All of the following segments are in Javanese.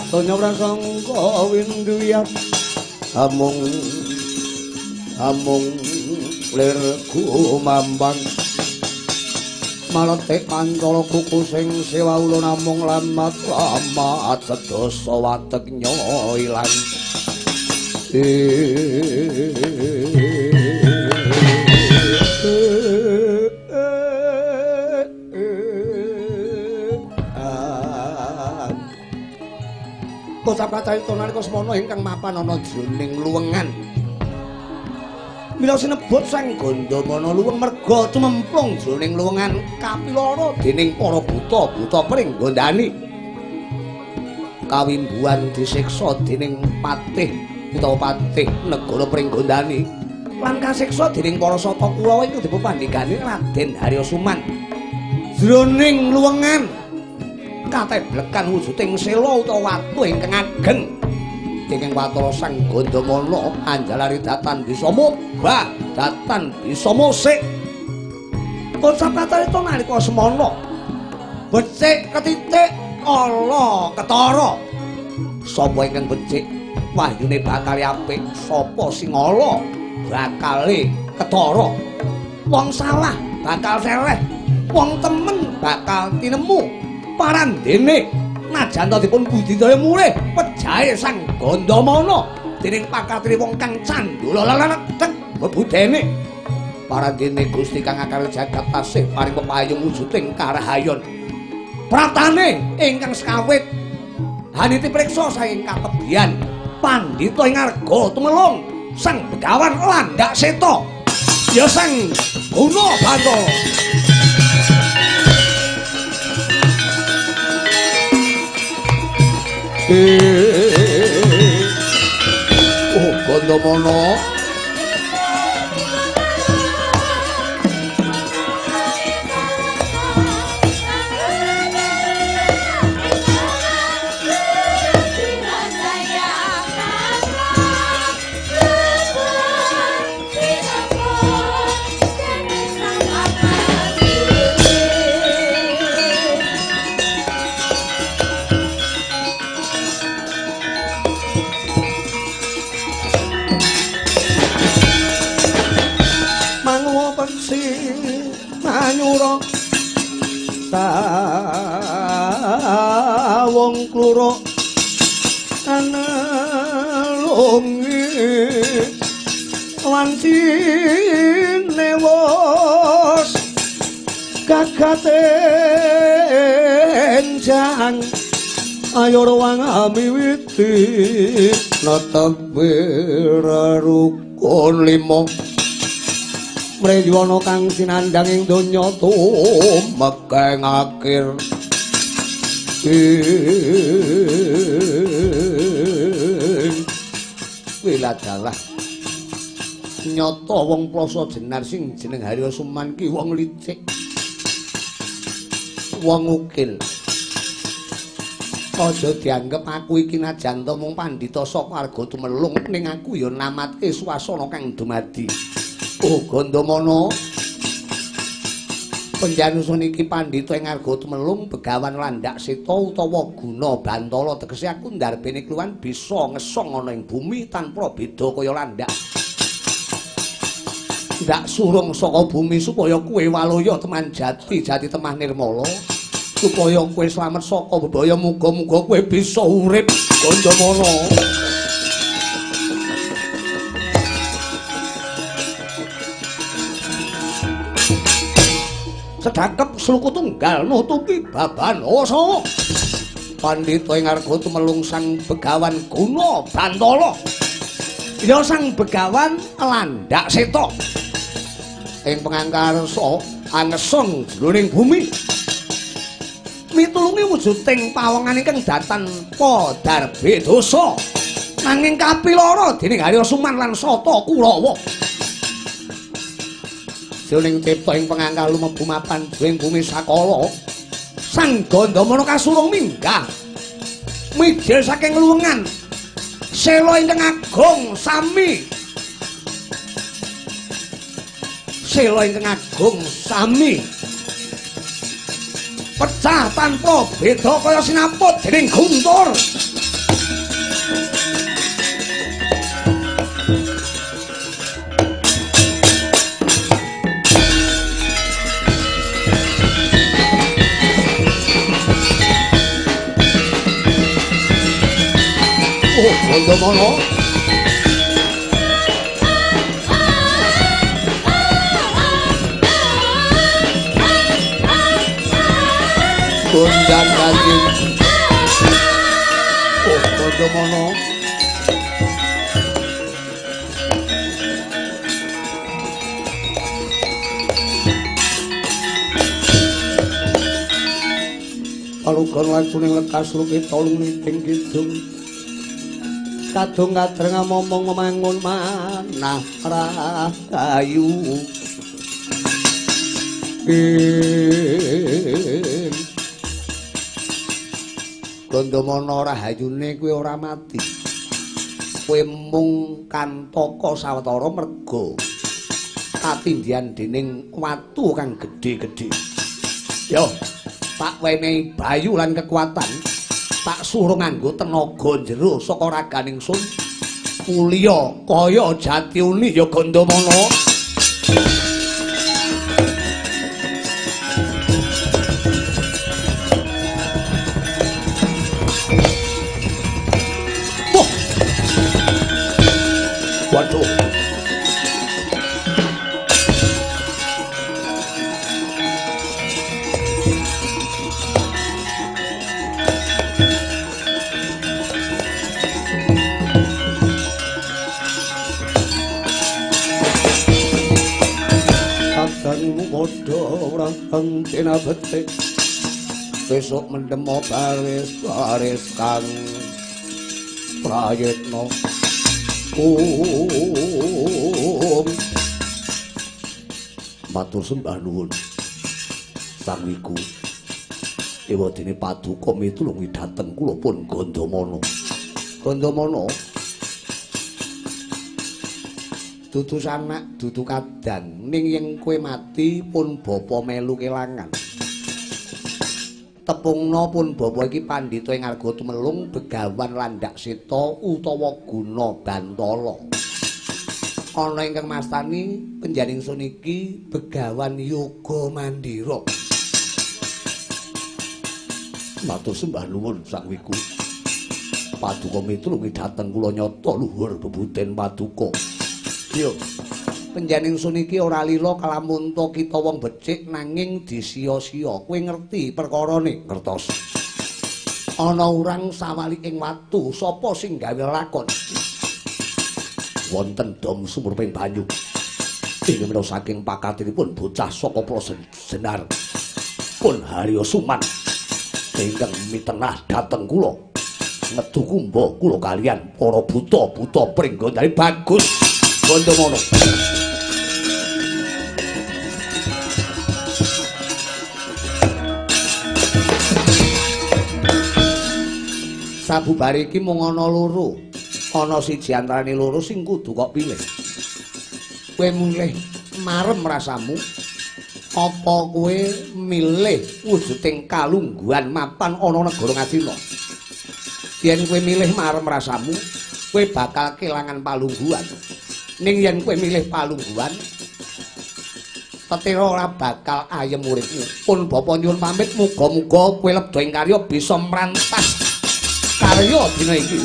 Donya prasangka winduyat amung amung lir gumambang maletik mantala kuku sing sewawula namung lamat lamat sedasa watek nyoilang. Kocap kacarita nalika semana ingkang mapan ana jroning luwengan. Mila sinebut Sang Gandamana luweng merga tumemplung jroning luwengan kapilara dening para buta-buta Pringgondani. Kawimbuhan disiksa dening patih utawa patih negara Pringgondani lan kasiksa dening para sata Kurawa ingkang dipunpandhegani Raden Harya Suman. Jroning luwengan kateblekan wujuding sela utawa watu ingkang ageng. Ingkang watara Sang Gandamana anjalari datan bisa mobah, datan bisa musik. Kocap kacarita nalika semana becik ketitik ala ketara. Sapa ingkang becik wahyune bakal apik, sapa sing ala bakale ketara. Wong salah bakal seleh, wong temen bakal tinemu. Parandene najan ta dipun budidaya mulih pejahe Sang Gandamana dening pakatri wong kang candula leletek bebudene. Parandene Gusti kang akal jagat tasih paring pepayung wujuding karahayon. Pratane ingkang sekawit haniti priksa saking katebian pandhita ing arga tumelung Sang Begawan Landak Seta ya Sang Guna Bantala. Oh, Gandamana. Manyura sawung klura analungi wancine wos gagate enjang ayo ruang amiwiti netepi rerukun limo mriyana kang sinandhang ing donya tumekeng akhir. Wiladalah nyata wong plasa jenar sing jeneng Harya Suman ki wong licik, wong ukil. Aja dianggep aku iki najan ta mung pandhita saka arga tumelung, ning aku ya namatke swasana kang dumadi. Oh Gandamana, penjanusun iki pandhita ing arga tumelung Begawan Landak Seta utawa Guna Bantala, tegese aku ndarbene kluwan bisa ngesong ana ing bumi tanpa beda kaya landak. Ndak surung saka bumi supaya kowe waluya teman jati jati temah nirmala, supaya kowe slamet saka bebaya, muga-muga kowe bisa urip Gandamana. Sedakep sluku tunggal nutupi baban sawa. Pandhita ing arga tumelung Sang Begawan Guna Bantala ya Sang Begawan Landak Seta ing pengangkarsa angesong jroning bumi mitulungi wujuding pawongan ingkang datan pa darbe dosa nanging kapilara dening Harya Suman lan Sata Kurawa. Jroning cipta ing pengangkal lumebu mapan jroning bumi sakala Sang Gandamana kasurung minggah mijil saking luwengan sela ingkang agung sami sela ingkang agung sami pecah tanpa beda kaya sinaput dening guntur. Oh, Gandamana. Gondang ganjing. Oh, Gandamana. Alugon langsung lekas lukita lumiting kidung. Kadung kadreng momong mangun manah rahayu. Gandamana rahayune kowe ora mati. Kowe mung kantaka sawetara merga katindihan dening watu kang gedhe-gedhe. Yo, tak wenehi bayu lan kekuatan, tak suruh nganggo tenaga jero saka raganing sun mulya kaya jati uni ya Gandamana. Waduh. Kadangmu padha wraheng tinabete. Besok mendemo baris-baris kang prayitna. Om. Matur sembah nuwun Sang Wiku. Ewadene paduka mitulungi dhateng kula pun Gandamana. Gandamana dudu sanak, dudu kadang, ning yen kowe mati pun bapa melu kelangan. Tepungna pun bapa iki pandhita ing Arga Tumelung Begawan Landak Seta utawa Guna Bantala. Ana ingkang mastani panjenengan ingsun iki Begawan Yoga Mandira. Matur sembah nuwun Sang Wiku. Paduka mitulungi dhateng kula nyata luhur bebuden paduka. Yo, panjenengan ingsun iki ora lila kalamunta kita wong becik nanging disia-sia. Kowe ngerti perkarane? Ngertos. Ana urang sawali ing watu, sapa sing gawe lakon? Wonten dom sumurping banyu. Inggih menawa saking pakatinipun bocah saka Prasenar pun Harya Suman ingkang mitenah dhateng kula. Ngedu kumba kula kaliyan para buta-buta Pringgondani bagus. Gandamana. Sabubare iki mung ana loro. Ana siji antarane loro sing kudu kok pilih. Kowe milih marem rasamu apa kowe milih wujuding kalungguhan mapan ana negara Ngastina? Yen kowe milih marem rasamu, kowe bakal kelangan palungguhan. Ning yen kowe milih palungguhan, tetira ora bakal ayem uripmu. Pun bapa nyuwun pamit, muga-muga kowe lebda ing karya bisa mrantas karya dina iki.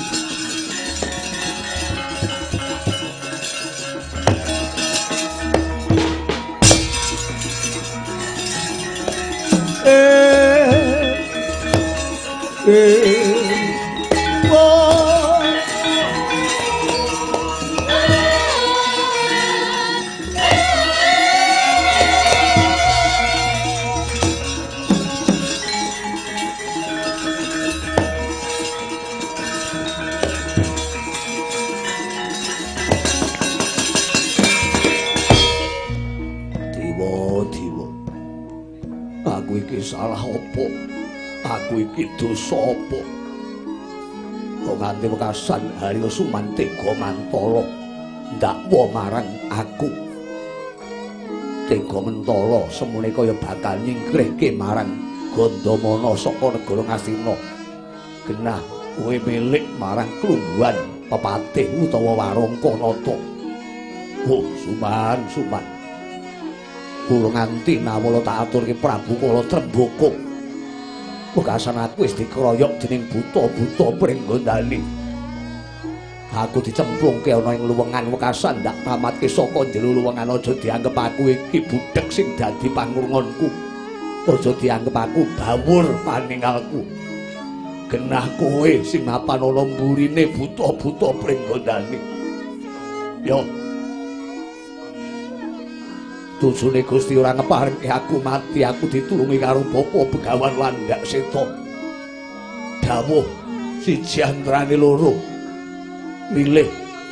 Dewa, aku iki salah apa? Aku iki dosa apa? Kok nganti wekasan Harya Suman tega mantala ndakwa marang aku. Tega mentala semune kaya bakal nyingkrihke marang Gandamana saka negara Ngastina. Genah kowe milik marang klungguhan pepatih utawa Warangkanata. Oh, Suman, Suman. Kula nganti nawala tak aturke Prabu Kala Trembaka. Wekasan aku wis dikeroyok dening buta-buta Pringgondani. Aku dicemplungke ana ing luwengan wekasan ndak tamatke saka jero luwengan. Aja dianggep aku iki budhek sing dadi pangrungonku. Aja dianggep aku bawur paningalku. Genah kowe sing mapan ana mburine buta-buta Pringgondani. Yo. Tujune Gusti ora ngeparengke aku mati, aku ditulungi karo Bapa Begawan Landak Seta. Dawuh siji antarane loro. Milih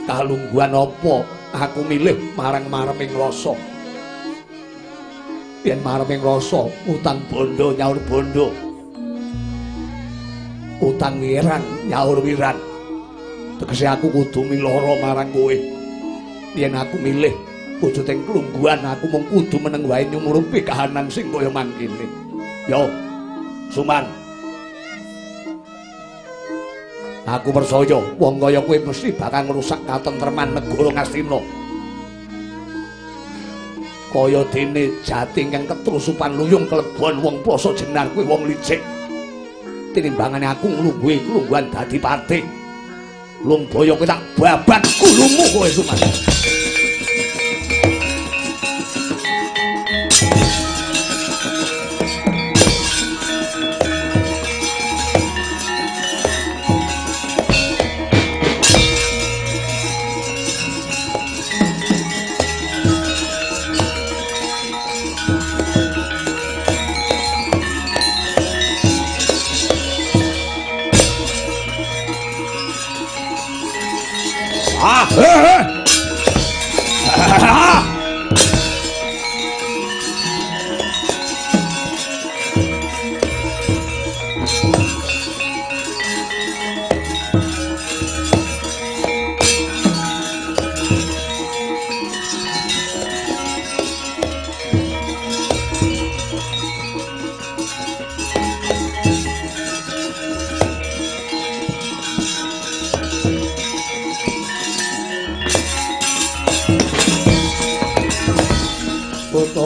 kalungguhan apa? Aku milih marang mareming rasa. Yen mareming rasa, utang bondo nyaur bondo. Utang wirang nyaur wirang. Tegese aku kudu miloro marang kowe. Yen aku milih wujuding klungguhan, aku mung kudu meneng wae nyumurupi kahanan sing kaya mangkene. Yo, Suman. Aku percaya wong kaya kowe mesti bakal ngrusak katentreman negara Ngastina. Kaya dene jati ingkang ketrusupan luyung klebon wong plasa jenar kuwi wong licik. Tinimbangane aku nglungguhi klungguhan dadi patih. Lumbaya kowe tak babat gulumu kowe Suman.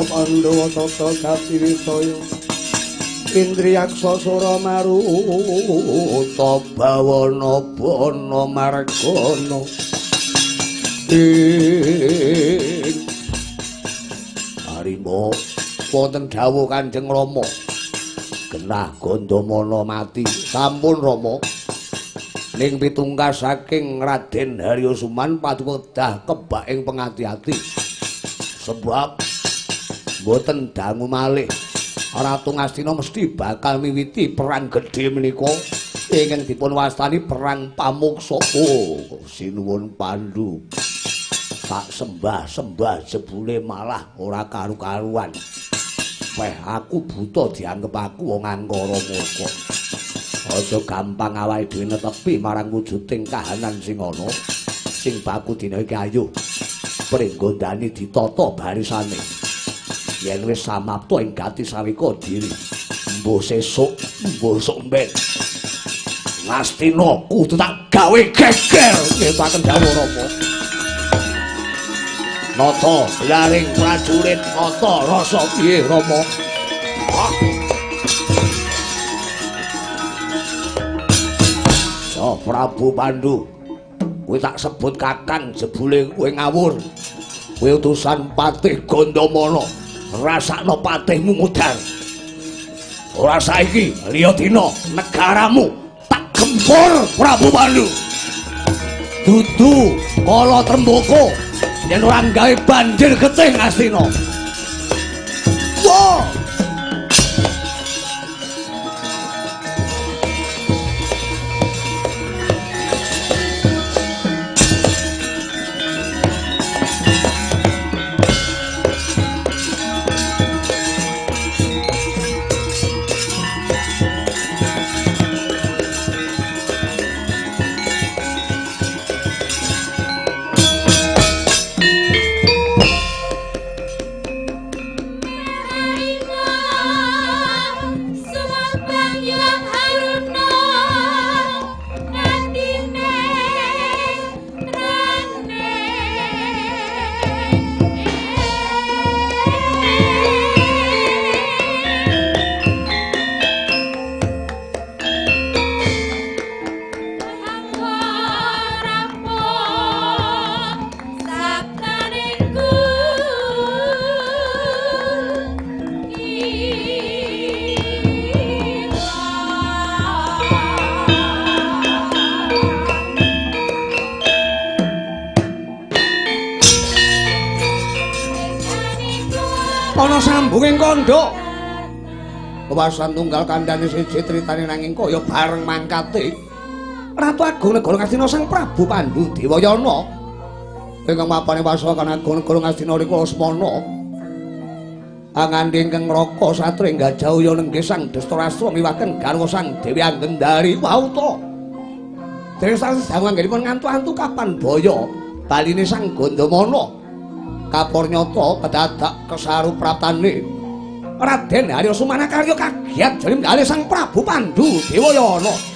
Pandhawa tata kaciwisaya Indriyaksa sura maruta bawana bana margana ing arima wonten dawuh Kanjeng Rama. Genah Gandamana mati. Sampun Rama. Ning pitungkas saking Raden Harya Suman paduka kedah kebak ing pengati-ati. Sebab mboten dangu malih Ratu Ngastina mesti bakal miwiti perang gedhe menika ingkang dipun wastani perang pamuksa. Oh, sinuwun Pandu. Tak sembah-sembah jebule malah ora karu-karuan. Weh, aku buta dianggep aku wong angkara murka. Aja gampang awake dhewe netepi marang wujuding kahanan sing ana. Sing baku dina iki ayo Pringgondani ditata barisane. Yen wis samapta ing gati sawika diri, mbuh sesuk, mbuh sok mben. Ngastina kudu tak gawe geger. Ngetaken dawuh Rama. Nata laring prajurit nata rasa piye Rama? So Prabu Pandu, kowe tak sebut kakang jebule kowe ngawur. Kowe utusan Patih Gandamana. Rasakno patihmu mudhar. Ora saiki, liya dina negaramu tak gempur Prabu Pandu. Dudu kala trembaka yen ora gawe banjir getih Ngastina. Wah! Ana sambunging kandha. Kewasan tunggal kandhane siji critane nanging kaya bareng mangkate. Ratu Agung Negara Ngastina Sang Prabu Pandu Dewayana ingkang mapane wasokan Agung Negara Ngastina rikala semana. Angandhi ingkang ngraka satri gajah uya nenggih Sang Destarastra miwaken garwa Sang Dewi Anggendari wauta. Dewi sang dangu anggenipun ngantu-antu kapan baya baline Sang Gandamana. Kapor nyata kedadak kesaru praptane Raden Arya Sumana karya kagiat jroning dalih Sang Prabu Pandu Dewayana.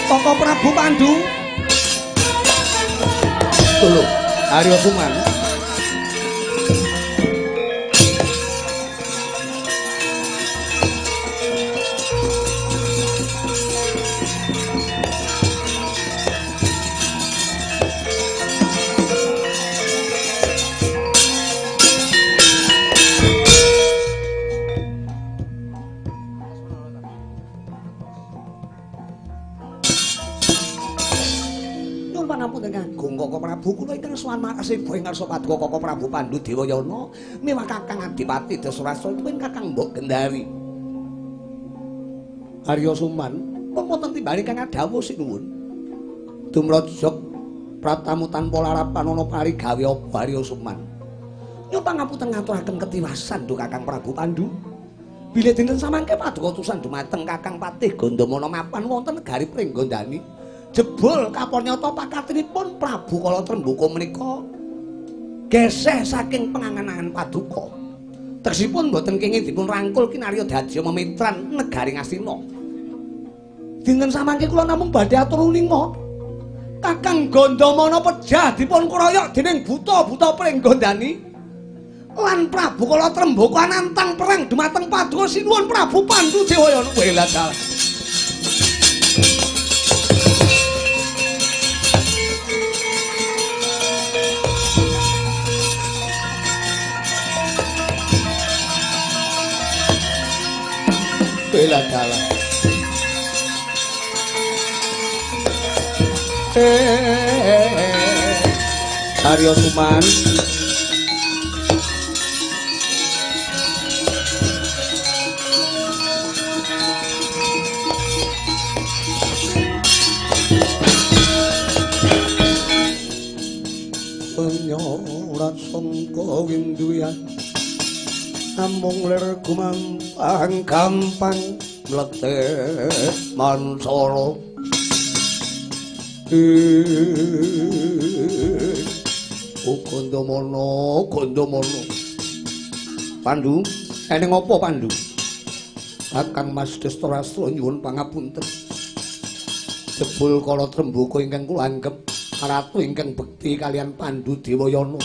Koko Prabu Pandu. Lho, Arya Suman. Koko Prabu kula ingkang sowan makasih ing ngarsa paduka Koko Prabu Pandu Dewayana miwah Kakang Adipati Desarastra tuwin Kakang Mbok Gendari. Arya Suman, wonten timbali kang adhawuh sinuwun. Dumrajog pratamu tanpa larapan ana pari gawe apa Arya Suman? Nyuwun pangapunten ngaturaken ketiwasan duh Kakang Prabu Pandu. Bilih dinten samangke paduka utusan dumateng Kakang Patih Gandamana mapan wonten negari Pringgondani. Jebul kapor nyata pakatinipun Prabu Kala Trembaka menika geseh saking pengangan-angan paduka. Tegesipun boten kenging dipun rangkul kinarya dadya memitran negari Ngastina. Dinten samangke kula namung badhe atur uninga. Kakang Gandamana pejah dipun kroyok dening buta-buta Pringgondani lan Prabu Kala Trembaka nantang perang dumateng paduka sinuwun Prabu Pandu Dewayana. Welah dalah. Dalah. Arya Suman. Penyorat sangka winduyan amung lir gumampang gampang mlethek mansara. Oh Gandamana, Gandamana. Pandu, eneng apa Pandu? Kakang Mas Destarastra nyuwun pangapunten. Jebul Kala Trembaka ingkang kula anggep ratu ingkang bekti kalian Pandu Dewayana.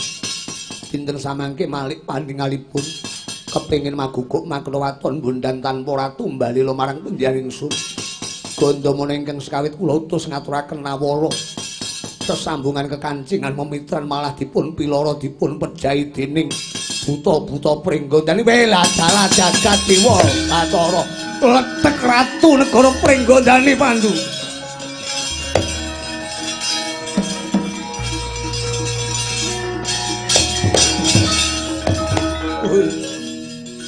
Dinten samangke malik pandingalipun kepengin maguguk makna waton bondan tanpa ratu bali marang pundian ingsun. Gandamana ingkang sekawit kula utus ngaturaken nawara sesambungan kekancingan memitran malah dipun piloro dipun pejahi dening buta-buta Pringgondani. Welah dalah jagat dewa Bathara letek ratu negara Pringgondani Pandu.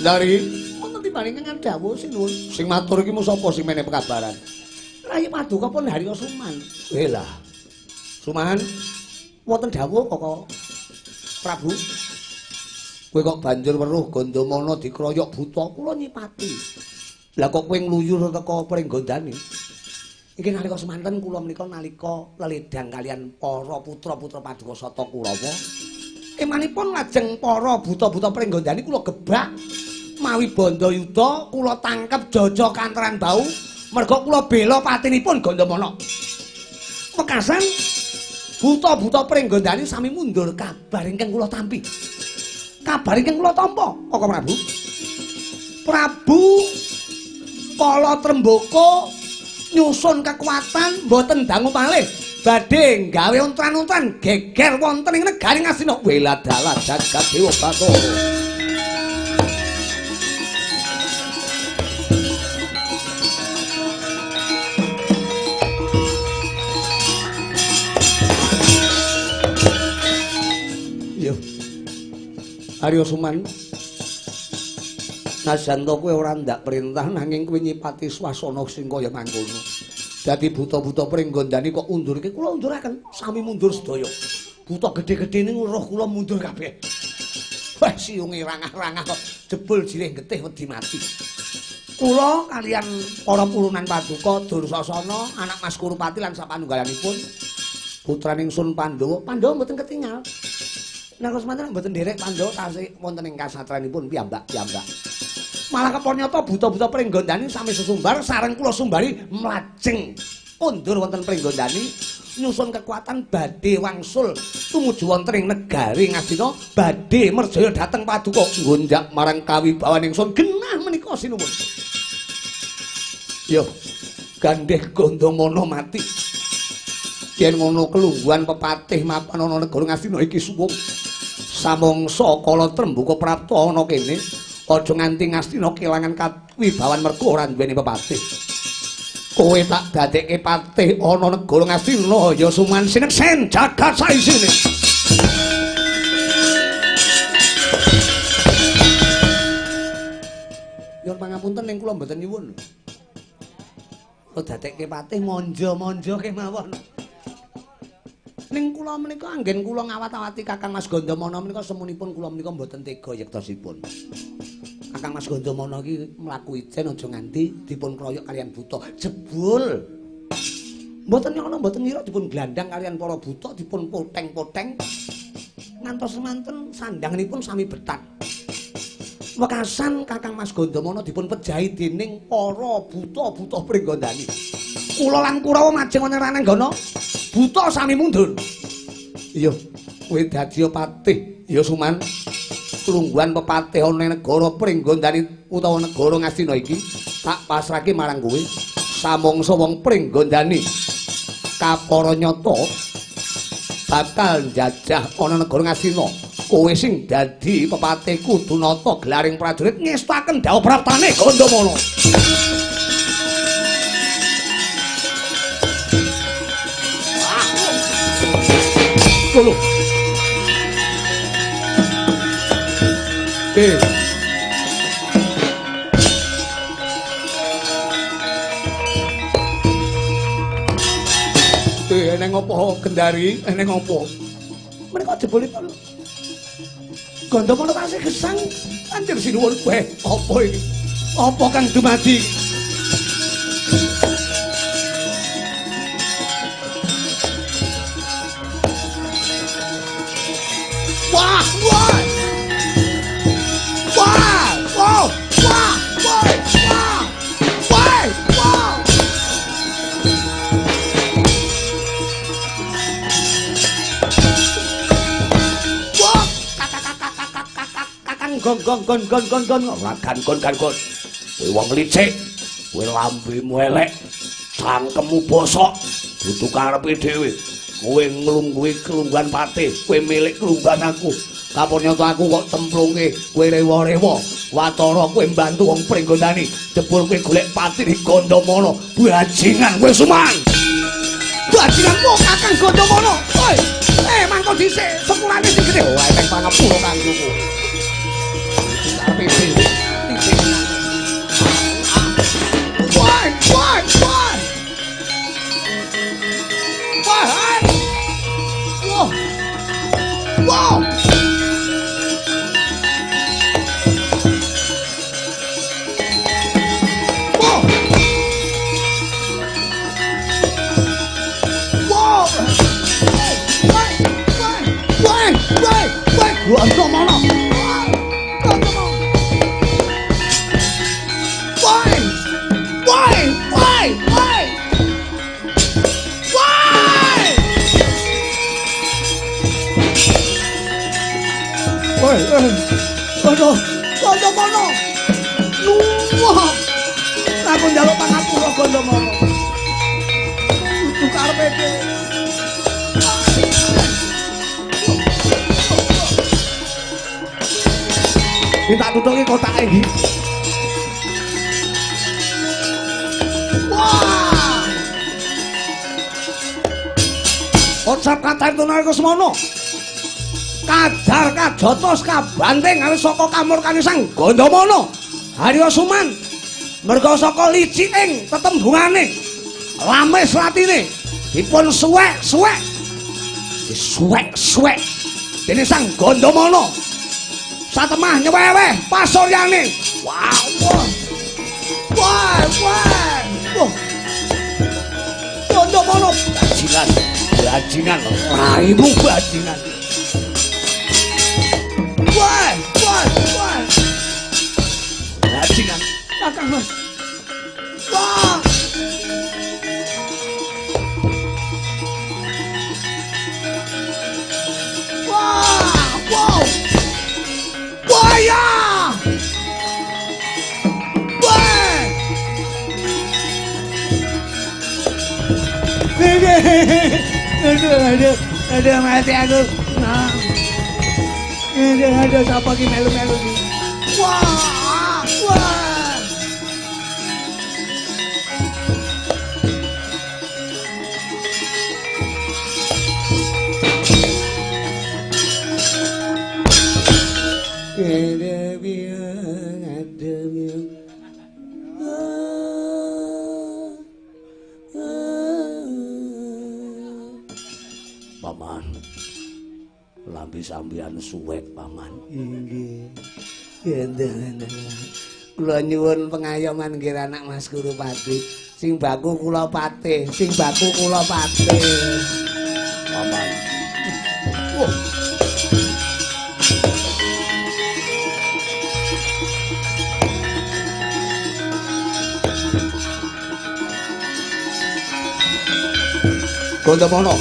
Dari wonten timbane ingkang dawuh sinuwun. Sing matur iki mu sapa sing meneh pekabaran? Rayi paduka pun Harya Suman. Welah. Suman, wonten dawuh Koko Prabu. Kowe kok banjur weruh Gandamana dikroyok buta, kula nyipati. Lah kok kowe ngluyur teko Pringgondani? Iki nalika semanten kula menika nalika leledang kalian para putra-putra paduka Sata Kurawa. Emanipun lajeng para buta-buta Pringgondani kula gebak mawi bandayuda kula tangkep jaja kanteran bau merga kula bela patinipun Gandamana. Wekasan Buta-buta Pringgondani sami mundur kabar ingkang kula tampi. Kabar ingkang kula tampa, Koko Prabu. Prabu Kala Trembaka nyusun kekuatan mboten dangu malih badhe gawe ontran-ontran geger wonten ing negari Ngastina. Weladalah jagat dewa Bathara. Yo. Arya Suman, najan to kowe ora ndak perintah nanging kowe nyipati swasana sing kaya mangkono. Dadi buta-buta Pringgondani kok undur iki kula unduraken, sami mundur sedaya. Buta gedhe-gedhe ning roh kula mundur kabeh. Wah, siunge rangah-rangah kok jebul jirih getih wedi mati. Kula kalian para purunan paduka Dursasana, anak Mas Kurupati lan sapanunggalanipun putraning Sun Pandhawa. Pandhawa mboten ketingal. Nanging semanten mboten nderek Pandhawa tasih wonten ing kasatranipun piyambak-piyambak. Malah kepanyata buta-buta Pringgondani sami sesumbar sareng kula sumbari mlajeng undur wonten Pringgondani nyusun kekuatan badhe wangsul tumuju wonten ing negari Ngastina badhe merjaya dhateng paduka nggonjak marang kawibawan ingsun genah menika sinuwun. Yo gandheh Gandamana mati. Yen ngono kelungguhan pepatih mapan ana negara Ngastina iki suwung. Samangsa Kala Trembaka prapta ana kene aja nganti Ngastina kelangan kawibawan mergo ora duweni pepatih. Kowe tak dadekke patih ana negara Ngastina ya Suman sineksen jagat saisine. Nyuwun pangapunten ning kula mboten nyuwun. Kula dadekke patih manja-manja kemawon. Ning kula menika anggen kula ngawat-awati Kakang Mas Gandamana menika semunipun kula menika mboten tega yektosipun. Kakang Mas Gandamana iki mlaku ijen aja nganti dipun kroyok kalian buta. Jebul. Mboten ngono mboten ngira dipun glandang kalian para buta dipun poteng-poteng. Ngantos semanten sandhanganipun sami betat. Wekasan Kakang Mas Gandamana dipun pejahi dening para buta-buta Pringgondani. Kula lan Kurawa majeng wonten rananggana. Buta sami mundur. Iya, kowe dadi patih ya Suman. Lungguhan pepatih ana ing negara Pringgondani utawa negara Ngastina iki tak pasrahke marang kowe. Samangsa wong Pringgondani kapara nyata bakal njajah ana negara Ngastina. Kowe sing dadi pepatih kudu nata gelaring prajurit ngestaken dawuh praptane Gandamana. Lho. Eh. Eh, eneng apa Gendari? Eneng apa? Menika jebulipun Gandamana tasih gesang. Anjir sinuwun kowe, apa iki? Apa kang dumadi? Wah, wah. Wah, wah, wah, wah, wah. Wah, wah. Wah, kakang gong gong gon gon gon gon ora gan gon gan gon. Kowe wong licik, kowe lambemu elek, cangkemmu bosok, dudu karepe dhewe. Kowe nglungguhi kelungguhan patih, kowe milik kelungguhan aku. Kapon nyata aku kok templunge kowe rewa-rewa. Watara kowe mbantu wong Pringgondani, jebul kowe golek pati di Gandamana. Bajingan kowe Suman. Bajingan kok Kakang Gandamana. Oi, mangko dhisik sepurane sing gedhe. Ora eneng pangapura kanggo kowe. Karepe dhewe. Woi, woi, woi. Wah. Wow. Wow. Wow. Wow. Woi, woi, woi, woi, woi, Gandamana. Gandamana. Woi. Woi, woi, woi. Woi. Gandamana. Nuwuh. Aku njaluk pangapura Gandamana. Kudu karepe dhewe. Iki tak tutuki kotake iki. Wah! Ucap kaca Kusmana. Kadar kajotos kabanting awit saka kamurkane Sang Gandamana. Harya Suman merga saka liciking tetembungane lames latine dipun suwek-suwek. Disuwek-suwek dening Sang Gandamana. Satemah nyeweweh pasuryane. Wah, wah. Wah, wah. Wah. Gandamana bajingan, bajingan raimu bajingan. Wah, wah, wah. Bajingan. Kakang Mas. Wah. Wah, wow. Wah ya. Wah. Aduh, aduh, aduh, mati aku. Nah. Aduh, aduh, sapa ki melu-melu ki? Wah, wah. Paman, lambe sampeyan suwek, Paman. Inggih. Enten. Kula nyuwun pengayoman nggih anak Mas Kurupati. Sing baku kula patih, sing baku kula patih. Paman. Wah. Gandamana.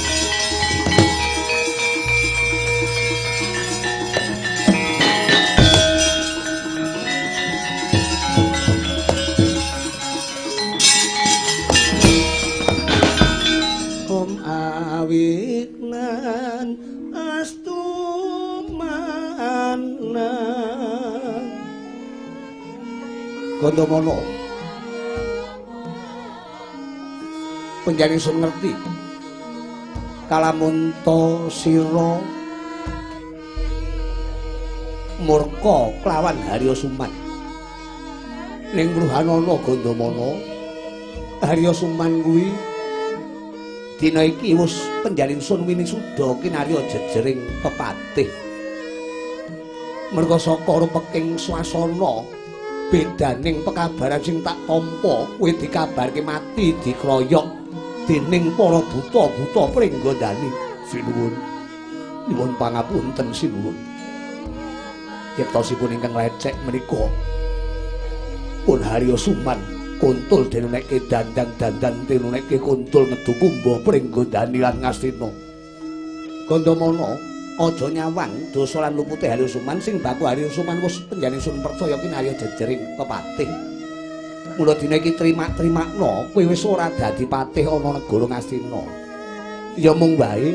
Om awignan astumana. Gandamana. Panjenengan sun ngerti kalamunta sira murka kelawan Harya Suman. Ning mruhanana Gandamana, Harya Suman kuwi dina iki wis panjenengan sun winisuda kinarya jejering pepatih. Merga saka rupeking swasana bedaning pekabaran sing tak tampa kuwi dikabarke mati dikroyok dening para buta-buta Pringgondani. Sinuwun, nyuwun pangapunten sinuwun. Yektosipun ingkang lecek menika pun Harya Suman kuntul denuneke dandan-dandan denuneke kuntul metu kumba Pringgondani lan Ngastina. Gandamana aja nyawang dosa lan lupute Harya Suman sing baku Harya Suman wis panjenengan sun percaya kinarya jejering pepatih. Mula dina iki trima-trimakna kowe wis ora dadi patih ana negara Ngastina. Ya mung wae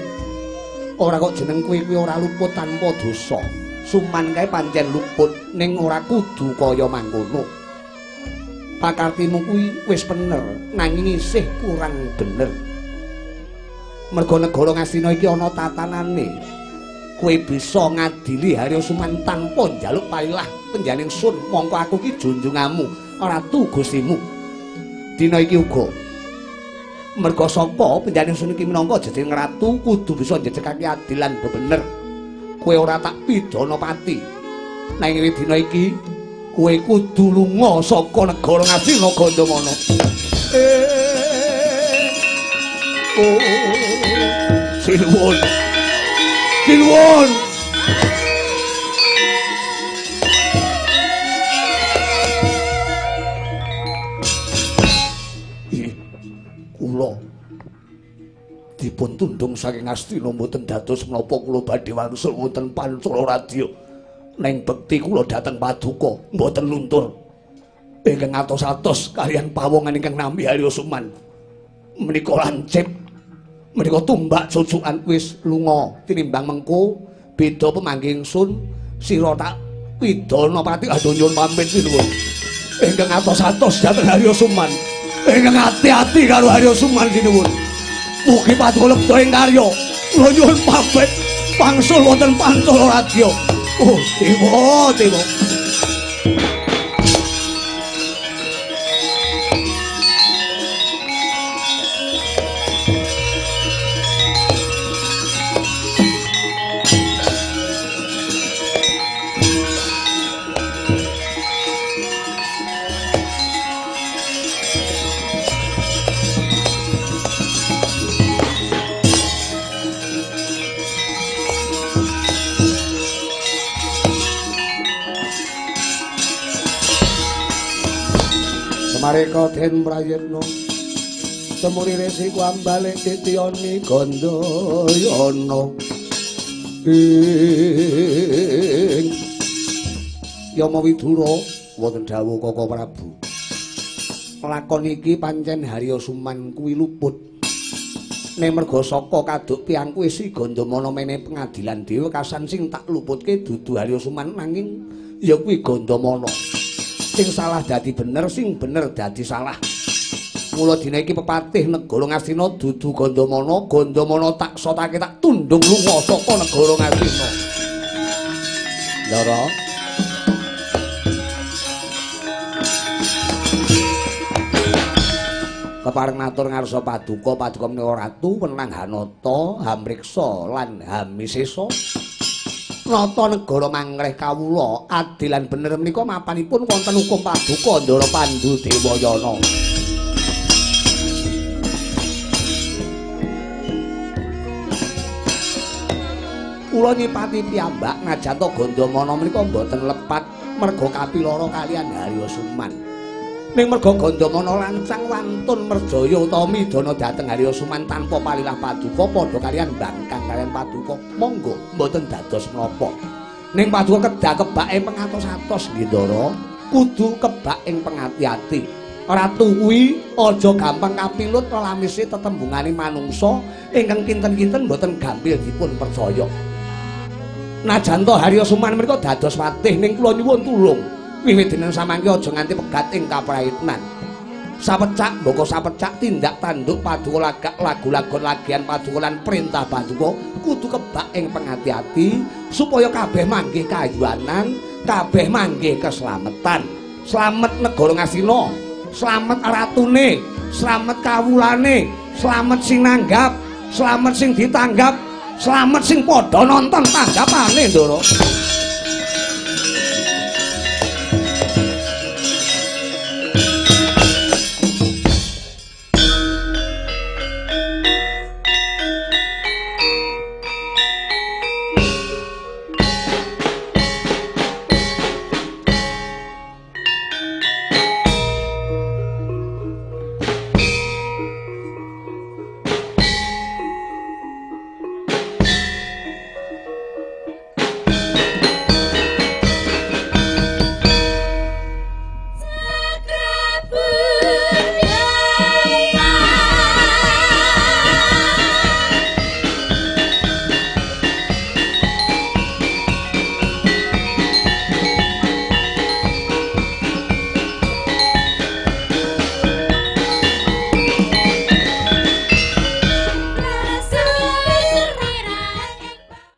ora kok jeneng kowe kuwi ora luput tanpa dosa. Suman kae pancen luput ning ora kudu kaya mangkono. Pakartimu kuwi wis bener nanging isih kurang bener. Merga negara Ngastina iki ana tatanane. Kowe bisa ngadili Harya Suman tanpa njaluk palilah panjenengan sun mongko aku ki junjunganmu, ratu Gustimu. Dina iki uga merga saka panjenengan sun iki minangka jejering ratu kudu bisa njejegake adil lan bener. Kowe ora tak pidana pati. Nanging dina iki kowe kudu lunga saka negara Ngastina Gandamana. Oh, sinuwun. Sinuwun. Kula dipun tundung saking Ngastina mboten dados menapa kula badhe wangsul wonten Pancala Radya. Neng bekti kula dhateng paduka mboten luntur. Ingkang atos-atos kaliyan pawongan ingkang nampi Harya Suman. Menika lancip, menika tumbak cucukan wis lunga tinimbang mengko beda pemanggih ingsun sira tak pidana pati. Aduh nyuwun pamit sinuwun. Ingkang atos-atos dhateng Harya Suman. Ingkang ati-ati karo Harya Suman sinuwun. Mugi paduka lebda ing karya. Kula nyuwun pamit pangsul wonten Pancala Radya. Oh, dewa, dewa. Samareka den prayitna semuri resi kuambale titiyani Gandayana ing Yama Widura wonten dawuh Kaka Prabu. Lakon iki pancen Harya Suman kuwi luput. Ning merga saka kaduk piyangku isi Gandamana mene pengadilan dhewe kasan sing tak luputke dudu Harya Suman nanging ya kuwi Gandamana. Sing salah dadi bener, sing bener dadi salah. Mula dina iki pepatih negara Ngastina dudu Gandamana, Gandamana tak sotake tak tundung lunga saka negara Ngastina. Ndara. Kepareng matur ngarsa paduka, paduka menika ratu wenang hanata, hamriksa lan hamisesa. Nata negara mangreh kawula adil lan bener menika mapanipun wonten hukum paduka Ndara Pandu Dewayana. Kula nyipati piyambak najan Gandamana menika mboten lepat merga kapilara kaliyan Harya Suman. Ning merga Gandamana lancang wantun merjaya utawa midana dhateng Harya Suman tanpa palilah paduka padha kaliyan bangkang kaliyan paduka monggo mboten dados menapa. Ning paduka kedah kebak ing pengatos-atos nggih Ndara, kudu kebak ing pengati-ati. Ratu kuwi aja gampang kapilut lelamise tetembungane manungsa ingkang kinten-kinten mboten gampil dipun percaya. Najan to Harya Suman menika dados patih ning kula nyuwun tulung. Wiwit dina samangke aja nganti pegat ing kapraitnan. Sapecak mbaka sapecak tindak tanduk paduka lagak lagu-lagon lagian paduka lan perintah paduka kudu kebak ing pengati-ati supaya kabeh manggih kayuwanan, kabeh manggih keslametan. Slamet negara Ngastina, slamet ratune, slamet kawulane, slamet sing nanggap, slamet sing ditanggap, slamet sing padha nonton tanggapane, Ndara.